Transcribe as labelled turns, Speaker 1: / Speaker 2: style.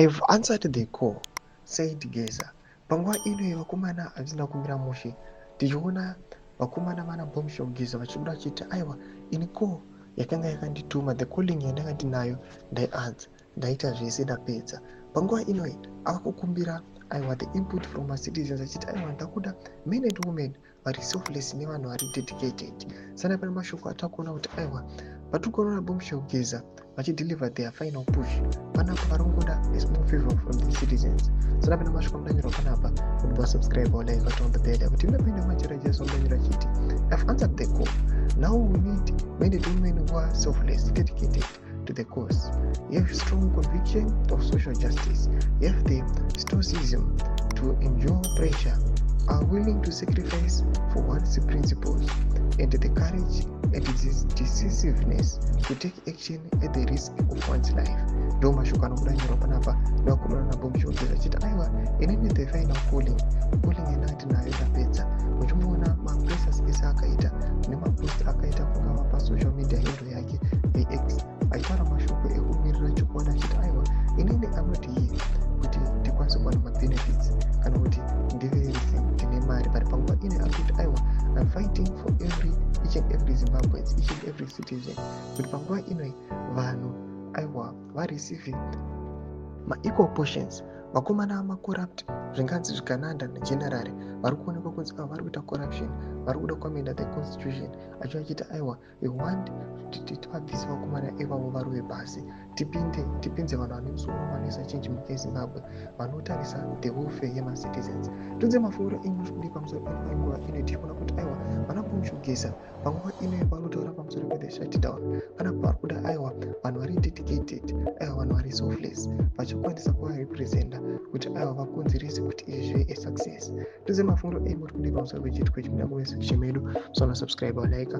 Speaker 1: "I've answered the call," said Geza. Panguva ino vakomana hazvina kumira mushe, tichiona vakomana vana Bombshell Geza vachibuda vachiti, "Aiwa, ini call yakanga yakandituma, the calling yandanga ndinayo, ndaianza, ndaita zvese, ndapedza." Panguva inoi ava kukumbira, aiwa, the input from macitizens, achiti, "Aiwa, ndakuda men and women vari selfless nevanhu vari dedicated." Sana pane mashoko atakuona kuti, aiwa, patiri kuona Bombshell Geza vachideliver their final push panapa, vari kungoda a small favor from the citizens. Sana pane mashoko amudanyorwa panapa kuti vasubscribe, like, turn on the bell kuti inapinda majira. Jesu amudanyora achiti, "I've answered the call. Now we need men and women who are selfless, dedicated to the cause. You have strong conviction of social justice. You have the stoicism to endure pressure, are willing to sacrifice for one's principles, and the courage and decisiveness to take action at the risk of one's life." Ndo mashoko anobuda nyorwa panapa nevakomana naBombshell achiti, "Aiwa, inini the final calling yandanga ndinayo ndapedza." Muchimuona mapressers ese akaita nemapost akaita, kungava pasocial media handle yake yeX, achitaura mashoko ekumirira chokwadi, achiti, "Aiwa, inini am not here kuti ndikwanise kuwana mabenefits kana kuti ndive ndine mari," but panguva ino ari kuti, "Aiwa, I'm fighting for every each and every Zimbabweans, each and every citizen, kuti panguva inoi vanhu, aiwa, vareceive maequal portions." Vakomana macorrupt, zvinganzi zvigananda negenerary, vari kuonekwa kunzi ava vari kuita corruption, vari kuda kuamenda the constitution, achiva achiti, "Aiwa, we want kuti tivabvise vakomana ivavo varove pasi, tipinde tipinze vanhu vane musoro, vanoisa change munyika yeZimbabwe, vanotarisa the welfare yemacitizens." Tudze mafungiro enyu kudii pamusoro panguva ino, tichiona kuti, aiwa, vana Bombshell Geza panguva ino vanotaura pamusoro pethe shutdown panapa, vari kuda, aiwa, vanhu vari dedicated, aiwa, vanhu vari selfless, vachikwanisa kuvarepresenta kuti, aiwa, vakonzerese kuti izvi zvive asuccess. Tudze mafungiro enyu muri kudii pamusoro pechiitiko ichi muda kuvesection medu. So subscribe, like.